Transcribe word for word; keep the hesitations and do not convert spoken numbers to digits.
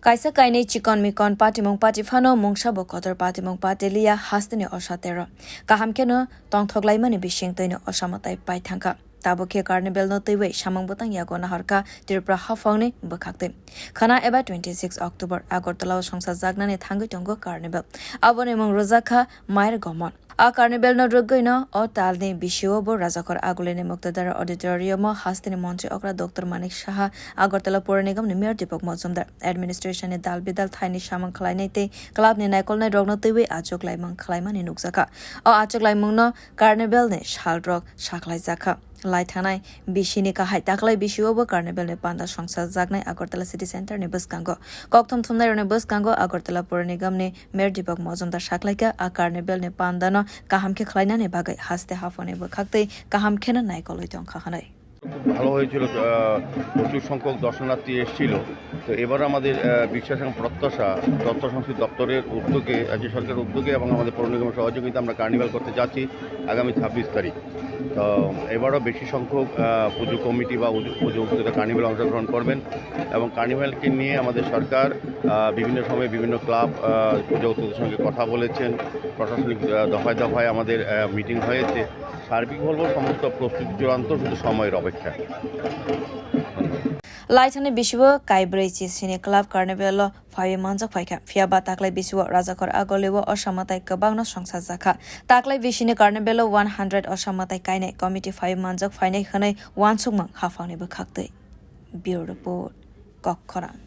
Kaisa kainwi chikon mikon patimung pati phano mungsa bo kotor patimung pati liya hasteni osa tero. Kaham kheno tongthok laimani bising twino osa mwtai pai thangkha. Tabuk khe Carnival no twiwi samung bwtang yago naharkha Tripura haphangni bwkhaktwi. Khana eba twenty six October Agartala o songsa jaknani thangwi tongo Carnival. Aboni mung rwjakha Mair Gomon. A Carnival no rwgwino o talni bisio bo Rajakhor Agulini Muktadar Auditorium o hasteni Montri Okra Doctor Manik Saha, Agartala Pura Nigam ni Mayor Deepak Majumdar, administration ni dal bidal thaini samung khlainai tei club ni naikolnai rokno twiwi achuk laimung khlaimani nukjakha. O achuk laimung no Carnival ni sal rok sakhlaijakha. Lai thangnai bisini kahai taklai bisio bo Carnival ni panda songsa jaknai Agartala City Center ni bwskango. Kokthum thumnai rokni bwskango Agartala Pura Nigam ni Mayor Deepak Majumdar saklaikha, a Carnival ni panda no kaham khe khlainani bagwi haste haphoni bwkhaktwi kaham kheno naikolwi tongkha hwnwi. ভালো হয়েছিল। আহ, প্রচুর সংখ্যক দর্শনার্থী এসেছিল। তো এবার আমাদের, আহ, বিশ্বাস এবং প্রত্যাশা তথ্য সংস্কৃতি দপ্তরের উদ্যোগে, রাজ্য সরকারের উদ্যোগে এবং আমাদের পৌর নিগমের সহযোগিতা আমরা কার্নিভাল করতে যাচ্ছি আগামী ছাব্বিশ তারিখ। তো এবারও বেশি সংখ্যক, আহ, পুজো কমিটি বা উদ্যোগ-, পুজো উদ্যোক্তা কার্নিভালে অংশগ্রহণ করবেন এবং কার্নিভালকে নিয়ে আমাদের সরকার, আহ, বিভিন্ন সময়ে বিভিন্ন ক্লাব, আহ, পুজো উদ্যোক্তাদের সঙ্গে কথা বলেছেন, প্রশাসনিক, আহ, দফায় দফায় আমাদের, আহ, মিটিং হয়েছে। সার্বিক বলবো সমস্ত প্রস্তুতি চূড়ান্ত, শুধু সময়ের অপেক্ষা। Laithani bisibo kaibrwi chisini club Carnival o phaiwi manjak phaikha, phiya ba taklai bisibo Rajakhor Agulio osa mwtai kwbangno songsa jakha. Taklai bisini Carnival o one hundred osa mwtai kainai committee phaiwi manjak phainai hwnwi uansukmung haphangni bwkhaktwi. Bureau Report, Kokkhorang.